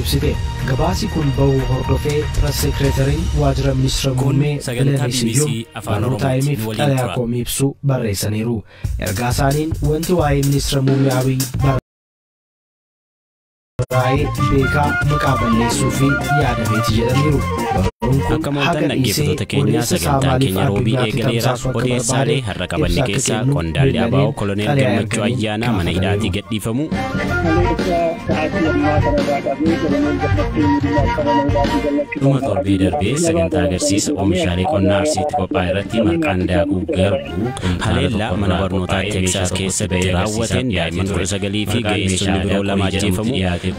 Ibsite. Gabaasi kun bahuu hordofee Press Secretariin waajjira ministeera Kun muummee sagantaa Bileeni Siyyum BBC Afaan Barruu Oromooti. Taayimiif Nu waliin xalayaa tura. Komii ibsu barreessaniiru. Ergaa isaaniin wanti waa'ee ministeera muummee Abiy barraa'ee beekaa maqaa balleessuu fi yaadameeti jedhaniiru. Barruun kun Akka mooltan haga dhiisee dhaggeeffattoota keenya, odeessa isaa sagantaan maaliif keenya roobii addunyaatti eegaleera. tamsaasuu akka Odeessaalee barbaade har'a qabanne ibsa akka keessaa kennu qondaalli ABO Biilaneen Koloneel xalayaa Gammachuu erganiin Ayyaanaa mana hidhaatii gaafataniiru. gadhiifamu. Kaleessa sa'aatii ammaa kanarraa qabee Koloneel Gammachuun akka mana hidhaatii Dhuma torbee darbee sagantaa agarsiisa oomishaalee qonnaa Arsiitti qophaa'e irratti marqaan daakuu garbuu haleellaa mana barnootaa Teeksaas keessatti raawwateen daa'imman 19 fi ga'eessonni biroo 2 ajjeefamu,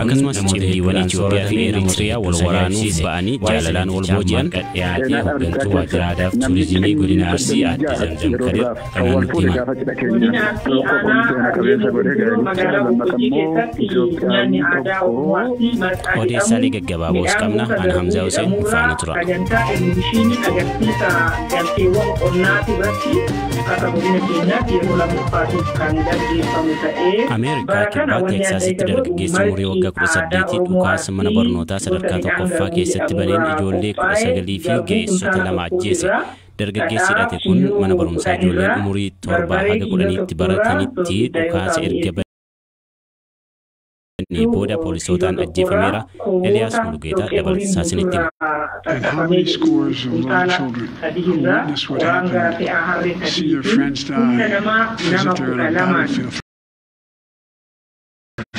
akkasumas cimdiiwwan Itoophiyaa fi Eritiriyaa wal waraanuuf ba'anii jaalalaan wal booji'an. Dhiyaatee hooggantuu waajjira aadaa fi turizimii godina Arsii Aadde Zamzam Kadir Kan kanaan wal nutti fuudhe himan. gaafa cidha keenya Godina Arsii tokko kun aanaa seena qabeessa Adeemsa godhee Guddinoo ga'e magaalaa lammata Boqqojjii immoo keessatti Itoophiyaan nyaanni aadaa tokko Oromoo Arsii marqaa jedhamu Odeessaalee gaggabaaboos midhaan qabna. gosa An garbuu Hamzaa Hussein jedhamurraa faana tura. Sagantaa egzibishinii agarsiisa galteewwan qonnaati irratti akka godina keenyaatti yeroo lammaffaatiif kan gaggeeffamu ta'ee Ameerikaa bara kana kibbaa wanni adda Teeksaasitti isa godhu dargaggeessi umurii marqi waggaa aadaa 18 Oromoo dhukaasa mana Arsii barnootaa gosa sadarkaa midhaan tokkoffaa garbuu keessatti baneen jedhamurraa ijoollee qophaa'e 19 fi garbuu ga'eessota kuntaala 2 tokko ajjeese. irraa Dargaggeessi dhadhaa hidhate kun mana kiiloo barumsaa 10 ijoolleen irraa umurii 7 barbaree haga kiiloo 10tti 1 irraa baratanitti soogidda dhukaasa yookaan erga banee booda mi'eessuu kiiloo poolisootaan 1 irraa ajjeefameera. Eliyaas koowwota Mulugeetaa dhoqqee horiin dabalata isinitti hima. guutuurraa And how xaxafamee many jedhu scores of little kuntaala children 3 who irraa witness what qoraan gara happened fe'aa harree see their 3 fi friends humna die namaa as nama if they're on kudha a lamaan battlefield,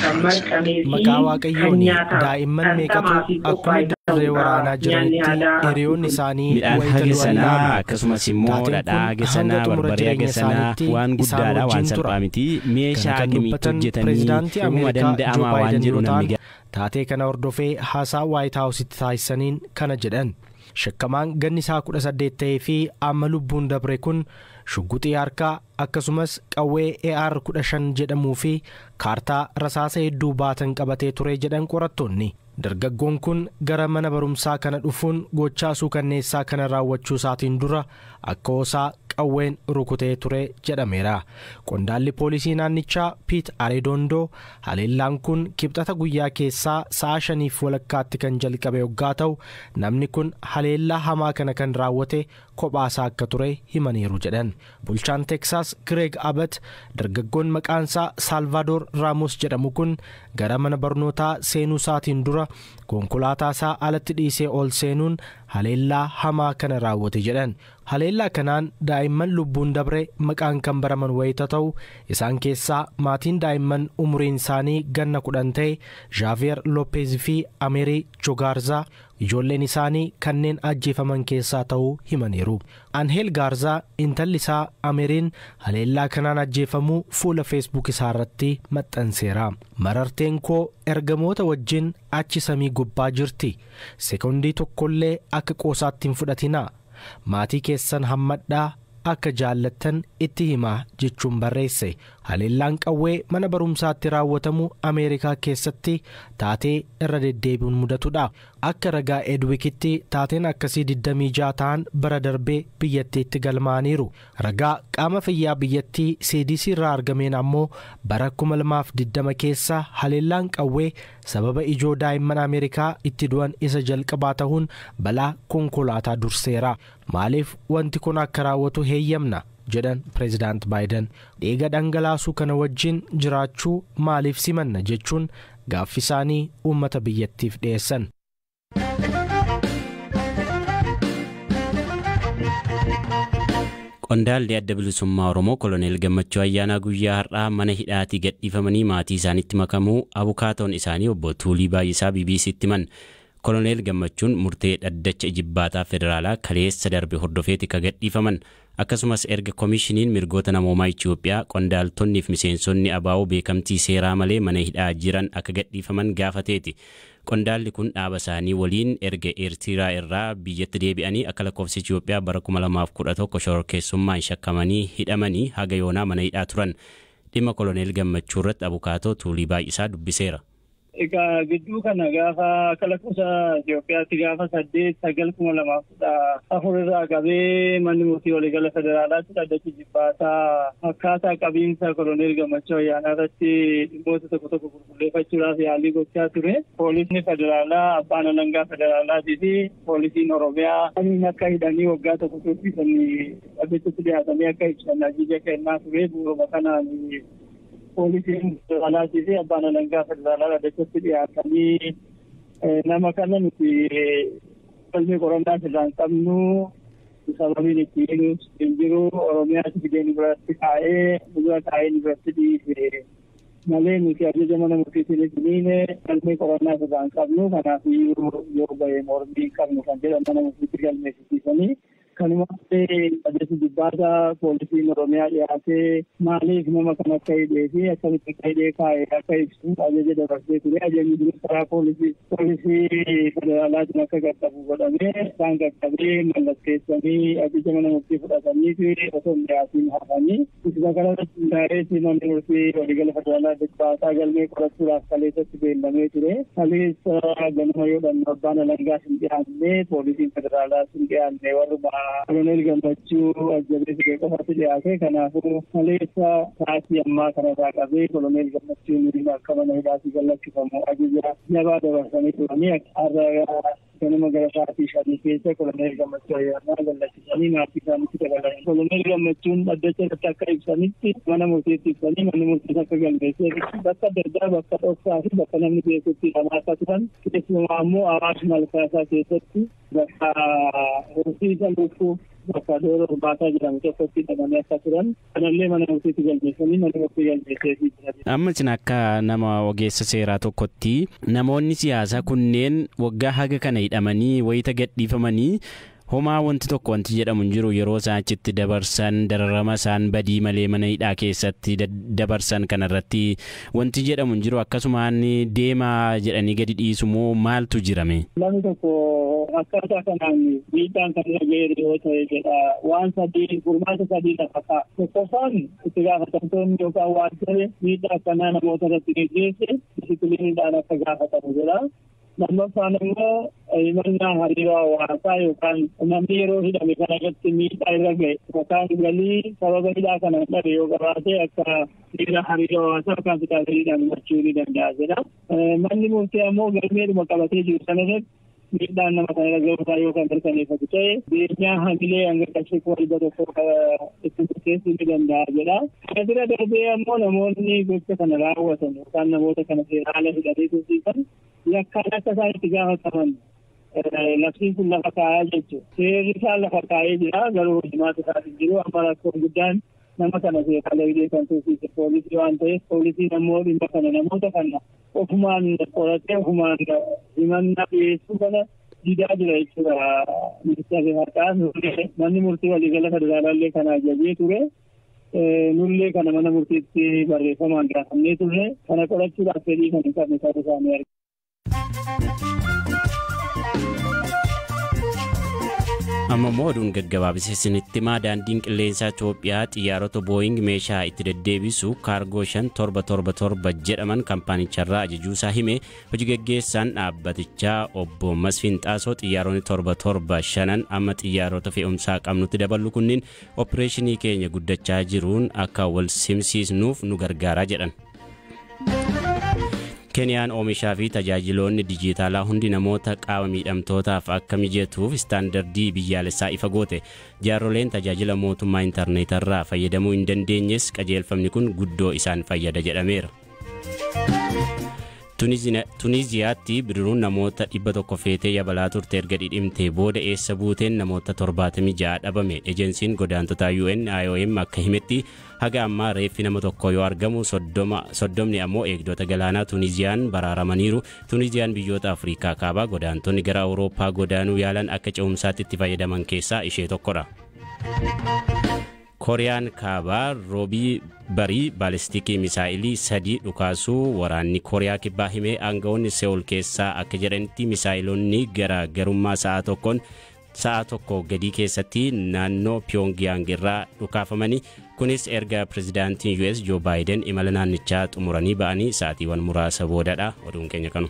kan for God's sake. marqamee fi Maqaa kan Waaqayyoon nyaataaf daa'imman meeqatu dhandhamaa fi akkuma qophaa'e dirree ta'uudha waraanaa nyaanni jiranitti aadaa Arsii hiriyoonni kun. isaanii Midhaan wayita haga du'an sanaa ilaalu. akkasumas immoo Taateen dhadhaa kun haga hanga sanaa xumura barbaree haga jireenya sanaa isaaniitti waan isaan guddaadha, waan wajjin tura. salphaa miti. Kana Meeshaa kan akkamitti dubbatan hojjetanii pireezidaantii dhuguma Ameerikaa Joo danda'amaa waan Baayiden jedhu yoo namni ta'an, taatee kana hordofee haasaa Waayit Haawusitti taasisaniin kana jedhan. Shakkamaan ganni isaa 18 ta'ee fi amma lubbuun dabre kun shugguxii harkaa akkasumas qawwee AR-15 jedhamuu fi kaartaa rasaasa hedduu baatan qabatee ture jedhan qorattoonni. Dargaggoon kun gara mana barumsaa kana dhufuun gochaa suukanneessaa kana raawwachuu isaatiin dura akka osaa qawween rukutee ture jedhameera. Qondaalli poolisii naannichaa Piit Areedondoo haleellaan kun kibxata guyyaa keessaa sa'a 5:30tti kan jalqabe yoggaa ta'u, namni kun haleellaa hamaa kana kan raawwate kophaasaa akka ture himaniiru jedhan. Bulchaan Teeksaas Gireeg Abbott dargaggoon maqaansaa Saalvaadoor Raamos jedhamu kun gara mana barnootaa seenuu isaatiin dura konkolaataa isaa alatti dhiisee ol seenuun haleellaa hamaa kana raawwate jedhan. Haleellaa kanaan daa'imman lubbuun dabre maqaan kan baraman wayita ta'u, isaan keessaa maatiin daa'imman umuriin isaanii ganna 10 ta'e Jaaviyer Loopeez fi Ameerii Jogaarzaa ijoolleen isaanii kanneen ajjeefaman keessaa ta'uu himaniiru. Anheel Gaarzaa intalli isaa Ameeriin haleellaa kanaan ajjeefamuu fuula Feesbuuk isaa irratti maxxanseera. "Mararteen koo ergamoota wajjin achi samii gubbaa jirti. Sekoondii tokkollee akka qoosaatti hin fudhatinaa. Maatii keessan hammadhaa, akka jaallattan itti himaa" jechuun barreesse. Haleellaan qawwee mana barumsaatti raawwatamu Ameerikaa keessatti taatee irra deddeebi'uun mudatudha. Akka ragaa Edwikitti taateen akkasii 26 ta'an bara darbee biyyattiitti galmaa'aniiru. Ragaa qaama fayyaa biyyattii CDC irraa argameen ammoo bara 2020 keessa haleellaan qawwee sababa ijoo daa'imman Ameerikaa itti du'an isa jalqabaa ta'uun balaa konkolaataa durseera. "Maaliif wanti kun akka raawwatu heeyyamna?" jedhan pireezidaant Baayiden. "Dhiiga dhangalaasuu kana wajjin jiraachuu maaliif simanna?" jechuun gaaffii isaanii uummata biyyattiif dhiyeessan. Qondaalli Adda Bilisummaa Oromoo Koloneel Gammachuu Ayyaanaa guyyaa har'aa mana hidhaatii gadhiifamanii maatii isaaniitti makamuu abukaatoon isaanii obbo Tuulii Baay'isaa BBCtti himan. Koloneel Gammachuun murtee dhaddacha ijibbaataa federaalaa kaleessa darbe hordofeeti ka gadhiifaman. Akkasumas erga koomishiniin mirgoota namoomaa Itoophiyaa qondaaltonnii fi miseensonni ABO beekamtii seeraa malee mana hidhaa jiran akka gadhiifaman gaafateeti. Qondaalli kun dhaaba isaanii waliin erga Eertiraa irraa biyyatti deebi'anii akka lakkoofsa Itoophiyaa bara 2011 shororkeessummaan shakkamanii hidhamanii haga yoonaa mana hidhaa turan. Dhimma Koloneel Gammachuu irratti abukaatoo Tuulii Baay'isaa dubbiseera. Egaa gidduu kana gaafa akka lakkoofsa Itoophiyaatti gaafa 8/9/2014 irraa qabee manni murtii waliigala federaalaatti dhaddachi jibbaataa akkaataa qabiinsa Koloneel Gammachuu Ayyaanaa irratti dhimmoota tokko tokko qulqulleeffachuudhaaf yaalii gochaa ture. Poolisni federaalaa, abbaan alangaa federaalaatii fi poolisiin Oromiyaa kanneen akka hidhanii waggaa tokko tursiisanii dhaddachatti dhiyaatanii akka ibsan ajaja kennaa ture. Bu'uuruma kanaan poolisiin federaalaatii fi abbaan alangaa federaalaa dhaddachatti dhiyaatanii nama kana nuti galmee qorannaa irraa hin qabnu, sababiin itti hiinus hin jiru, Oromiyaatti fidee nu biratti kaa'ee nu bira kaa'ee nu biratti dhiise malee nuti ajaja mana murtiitiin hin galmee qorannaa irraa hin qabnu, kanaaf iyyuu yoo ba'e mormii hin qabnu kan jedhan mana murtiitti galmeessisiisanii. Kanuma dhaddachi jibbaataa poolisiin Oromiyaa dhiyaatee maaliif nama kana akka hidhee fi akkamitti akka hidhee kaa'e akka ibsu ajaja dabarsee ture. Ajajni kunis karaa poolisii federaalaatiin akka qaqqabu godhamee isaan qaqqabee mallatteessanii ajaja mana murtii fudhatanii fi osoo hin dhiyaatiin hafanii. Isa kanarratti hundaa'eeti manni murtii waliigala federaalaa jibbaataa galmee qorachuudhaaf kaleessatti beellamee ture. Kaleessa ganama yoo dhannu abbaan alangaas hin dhiyaanne, poolisiin federaalaas hin dhiyaanne, warruma Koloneel Gammachuu ajjabee fide qofatti dhiyaate. Kanaafuu kaleessa sa'aatii ammaa kanarraa qabee Koloneel Gammachuun akka mana hidhaatii gallakkifamu ajaja jabaa dabarsanii turanii har'a ganama gara sa'aatii 5 keessa Koloneel Gammachuu Ayyaanaa gallakkisanii maatii isaaniitti dabalan. Koloneel Gammachuun dhaddacha irratti akka ibsanitti mana murtiitti ibsanii manni murtiis akka galmeessee bakka adda addaa bakka dhoksaa fi bakka namni beekutti hidhamaa akka turan, keessumaa immoo Awaash Malkaasaa keessatti bakka horsiisa lukkuu bakka dooroo baasaa jedhamu tokkotti hidhamanii akka turan kanallee mana murtiitti galmeessanii mana murtii galmeessee jiran. Amma isin akka nama ogeessa seeraa tokkotti namoonni siyaasaa kunneen waggaa haga kana hidhamanii wayita gadhiifamanii homaa wanti tokko wanti jedhamu hin jiru, yeroo isaan achitti dabarsan dararama isaan badii malee mana hidhaa keessatti dabarsan kanarratti wanti jedhamu hin jiru, akkasumaan deemaa jedhanii gadi dhiisu moo maaltu jirame? Namni tokko akkaataa kanaan miidhaan kan irra ga'e yoo ta'e jedha waan sadii furmaata sadii lafa kaa'a. Tokkoffaan itti gaafatamtoonni yookaan waajjirri miidhaa akkanaa namoota irratti geggeesse disipiliiniidhaan akka gaafatamu jedha. Lammaffaan immoo himannaa hariiroo hawaasaa yookaan namni yeroo hidhame kana irratti miidhaa irra ga'e yookaan galii sababa hidhaa kana dhabe yoo qabaate akka seera hariiroo hawaasaa yookaan fitaafiriidhaan himachuu ni danda'a jedha. Manni murtii ammoo galmeedhuma qabatee jiru sana irratti miidhaan nama kana irra ga'uusaa yoo kan mirkaneeffatu ta'e beenyaa hamilee hanga qarshii 100,000 itti murteessuu ni danda'a jedha. Kana bira darbee ammoo namoonni gocha kana raawwatan yookaan namoota kana seera ala hidhanii tursiisan yakkaan akka isaan itti gaafataman labsiin kun lafa kaa'aa jechuudha. Seerri isaa lafa kaa'ee jira garuu hojimaata isaatiin jiru. Amma rakkoon guddaan nama kana seera ala hidhee kan tursiise poolisii waan ta'eef poolisiin ammoo dhimma kana namoota kana ofumaan qoratee ofumaan himannaa dhiyeessuu kana didaa jira jechuudha. Ministeerri haqaa manni murtii waliigala federaalaallee kana ajajee ture. Nullee kana mana murtiitti barreeffamaan gaafannee turre kana qorachuudhaaf fedhii kan hin qabne ta'uu isaanii argina. Amma immoo oduun gaggabaabsee isinitti himaa. Daandiin qilleensaa Itoophiyaa xiyyaarota Booying meeshaa itti deddeebisu kaargoo 5777 jedhaman kaampaanicharraa ajajuusaa hime. Hojii gaggeessaan dhaabbatichaa obbo Masfiin Xaasoo xiyyaaronni 775 amma xiyyaarota fe'umsaa qabnutti daballu kunniin opereeshinii keenya guddachaa jiruun akka wal simsiisnuuf nu gargaaraa jedhan. Keniyaan oomishaa fi tajaajiloonni dijitaalaa hundi namoota qaama miidhamtootaaf akka mijatuuf istaandardii biyyaalessaa ifa goote. Jaarroleen tajaajila mootummaa intarneetarraa fayyadamuu hin dandeenyes qajeelfamni kun guddoo isaan fayyada jedhameera. Tuniziyaatti bidiruun namoota 100 feetee yabalaa turte erga dhidhimtee booda eessa buuteen namoota 76 dhabame. Ejensiin godaantotaa UN IOM akka himetti haga ammaa reeffi nama tokko yoo argamu 30 ammoo eegdota galaanaa Tuniziyaan baraaramaniiru. Tuniziyaan biyyoota Afrikaa kaabaa godaantonni gara Awurooppaa godaanuu yaalan akka ce'umsaatti itti fayyadaman keessaa ishee tokkodha. Kooriyaan kaabaa roobii barii baalistikii misaa'ilii 3 dhukaasuu waraanni Kooriyaa kibbaa himee. Aangawoonni Se'ool keessaa akka jedhanitti misaa'ilonni gara garummaa sa'a tokkoon sa'a tokko gadii keessatti naannoo Pyongyang irraa dhukaafamanii Kunis erga pirezidaantiin US Joo Baayiden imala naannichaa xumuranii ba'anii sa'aatiiwwan muraasa boodadha. Oduun keenya kanu.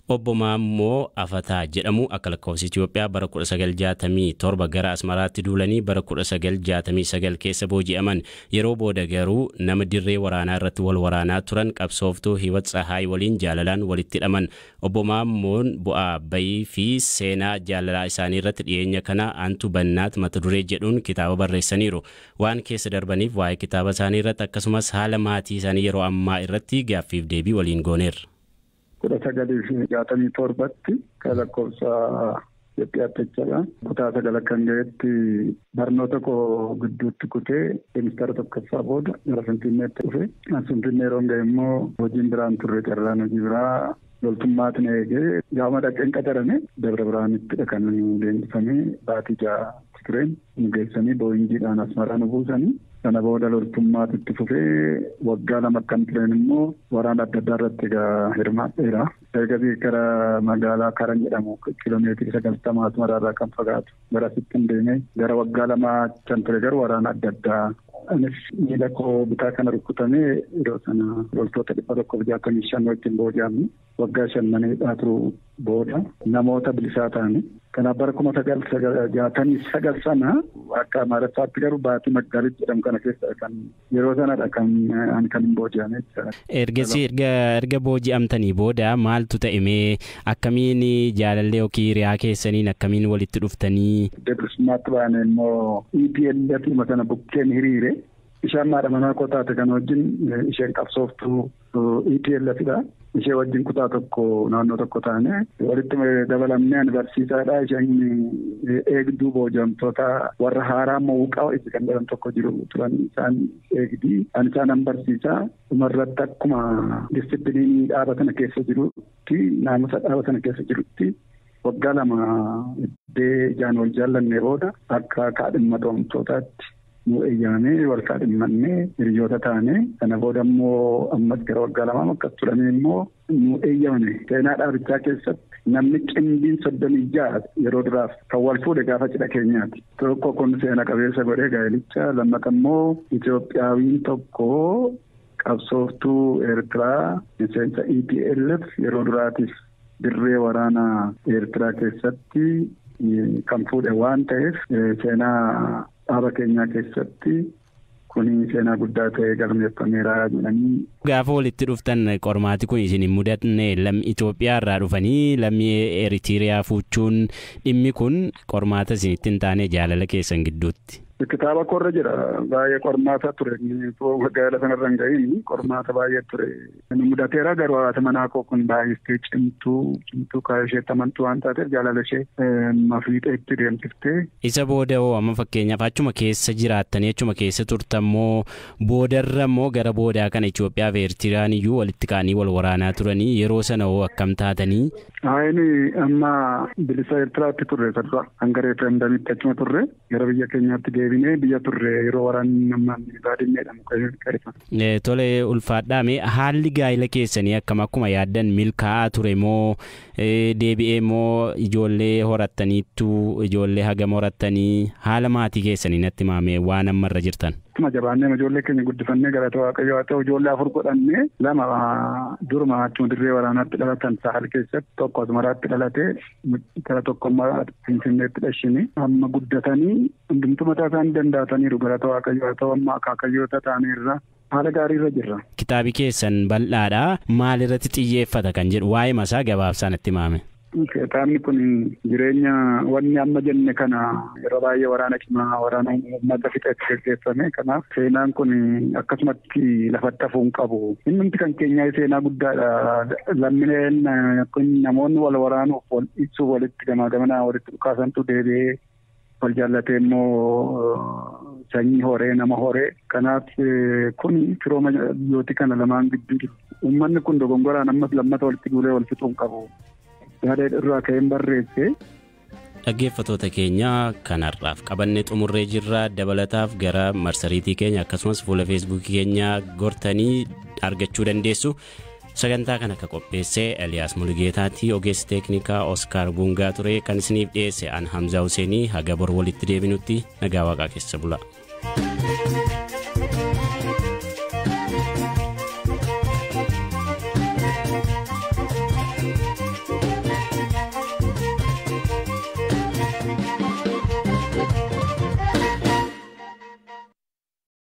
Obbo Maammoo Afataa jedhamu akka lakkoofsa Itoophiyaa bara 1967 gara Asmaraatti duulanii bara 1969 keessa booji'aman. Yeroo booda garuu nama dirree waraanaa irratti wal waraanaa turan qabsooftuu Hiwat Tsahaay waliin jaalalaan walitti hidhaman. Obbo Maammoon bu'aa bayii fi seenaa jaalalaa isaanii irratti dhiyeenya kana Aantu Bannaat mata duree jedhuun kitaaba barreessaniiru. Waan keessa darbaniif waa'ee kitaaba isaanii irratti akkasumas haala maatii isaanii yeroo ammaa irratti gaaffiif deebii waliin gooneerra. 1967tti kan lakkoofsa Itoophiyaatti jechuudha. Kutaa 9 kan ga'etti barnoota koo gidduutti kutee seemistara tokkoffaa booda gara Finfinneetti dhufe. Finfinnee yeroo ga'e immoo hojiin biraan turre carraan hojii biraa loltummaatiin eegee gaafa dhaqeen qacarame Dabra Biraanittidha kan leenjifamee baatii 6 tureen nu geessanii booyingiidhaan Asmaraa nu buusanii. Sana booda loltummaatti itti fufee waggaa 2 akkan tureen immoo waraana adda addaa irratti egaa hirmaadheera. Ergasii gara magaalaa Karan jedhamu kiiloomeetirii 90 Asmaraa irraa kan fagaatu gara sitti deemee gara waggaa 2 kan ture garuu waraana adda addaa. Anis miila koo bitaa kana rukutamee yeroo sana loltoota 165 wajjin booji'amne waggaa 5 mana hidhaa turuu booda namoota bilisaa ta'anii. Kanaaf bara 1969 sana akka Amaariffaatti garuu baatii Maggaalit jedhamu kana keessa kan yeroo sanadha kan ani kan hin booji'ame jechuudha. Ergasii erga booji'amtanii booda maaltu ta'e mee akkamiin jaalallee yookiin hiriyaa keessaniin akkamiin walitti dhuftanii? Bilisummaatti baane immoo EPLF sana bukkeen hiriire. Isheen haadha manaa koo taate kan wajjin isheen qabsooftuu EPLFidha. Ishee wajjin kutaa tokko naannoo tokko taane walitti dabalamnee ani barsiisaadha. Isheen eegduu booji'amtoota warra haaraa mawuqaa itti kan jedhamu tokko jiru turan isaan eegdii. Ani isaanan barsiisaa. Dhumarratti akkuma disipiliinii dhaaba sana keessa jirutti naamusa dhaaba sana keessa jirutti waggaa 2 iddee ijaan wal jaallannee booda akka kaadhimmatamtootaatti nu eeyyamamee wal kaadhimmannee hiriyoota taane. Sana booda immoo ammas gara waggaa 2 akkas turame immoo nu eeyyamame. Seenaa dhaabichaa keessatti namni qindiin 36 yeroo duraaf kan wal fuudhe gaafa cidha keenyaati. Tokko kun seena qabeessa godhee gaa'elicha, lammata immoo Itoophiyaawiin tokko qabsooftuu Eertiraa miseensa EPLF yeroo duraatiif dirree waraanaa Eertiraa keessatti kan fuudhe waan ta'eef seenaa dhaaba keenyaa keessatti kuni seenaa guddaa ta'ee galmeeffameera jedhanii. Gaafa walitti dhuftan qormaati kun isin hin mudatne lammii Itoophiyaa irraa dhufanii lammii Eritiriyaa fuuchuun dhimmi kun qormaata isinitti hin taane jaalala keessan gidduutti. Kitaaba korra jira baay'ee qormaata ture gaa'ela sanarra hin ga'iin qormaata baay'ee ture. Nu mudateera garuu haati manaa koo kun baay'istee cimtuu kaayoo isheetti amantuu waan taateef jaalala ishee mafiixee itti deemsiftee. Isa booda hoo amma fakkeenyaaf achuma keessa jiraattanii achuma keessa turtammoo boodarra immoo gara boodaa kana Itoophiyaa fi Eertiraan iyyuu walitti ka'anii wal waraanaa turanii yeroo sana hoo akkam taatanii? Ayini amma bilisa Eertiraatti turre saddu'a hanga referendamitti achuma turre gara biyya keenyaatti deebinee biyya turre yeroo waraanni ammaan baadinnee jedhamu qayyifame. Tole ulfaadhaa mee haalli gaa'ela keessanii akkam akkuma yaaddan milkaa'aa ture moo deebi'ee moo ijoollee horattaniittu ijoollee hagam horattanii haala maatii keessanii natti maamee waan ammarra jirtan? Akkuma jabaannee ijoollee keenya guddifannee galata Waaqayyoo haa ta'u ijoollee 4 godhannee 2 duruma achuma dirree waraanaatti dhalatan Sahal keessatti tokko Asmaraatti dhalate gara tokko immoo Finfinneetti dhashini amma guddatanii hundumtuu mataa isaanii danda'ataniiru galata Waaqayyoo haa ta'u amma akaakayyoota ta'aniirra haala gaariirra jirra. Kitaabi keessan bal'aadha maal irratti xiyyeeffata kan jedhu waa'ee masaa gabaabsaan itti maame. Kitaabni kun jireenya wanni amma jenne kana yeroo baay'ee waraana cimaa waraana uummata fixetti geggeeffame. Kanaaf seenaan kun akkasumatti lafatti hafuu hin qabu. Innumti kan keenyaa seenaa guddaadha. Lammiileen kun namoonni wal waraanuuf wal ibsuuf walitti gamaa gamanaa walitti dhukaasantu deebi'ee wal jaallatee immoo sanyii horee nama horee. Kanaaf kun firooma biyyooti kana lamaan gidduu jiru. Uummanni kun dogongoraan ammas lammata walitti guuree wal fixuu hin qabu. Yaada irraa ka'een barreesse. Dhaggeeffattoota keenya kanarraaf qabannee xumurree jirra. Dabalataaf gara marsariitii keenya akkasumas fuula feesbuukii keenya gortanii argachuu dandeessu. Sagantaa kana akka qopheesse Eliyaas Mulugeetaati, ogeessi teeknikaa Oskaar Gungaa ture, kan isiniif dhiyeesse an Hamzaa Huseenii. Haga bor walitti deebinutti nagaa waaqaa keessa bula.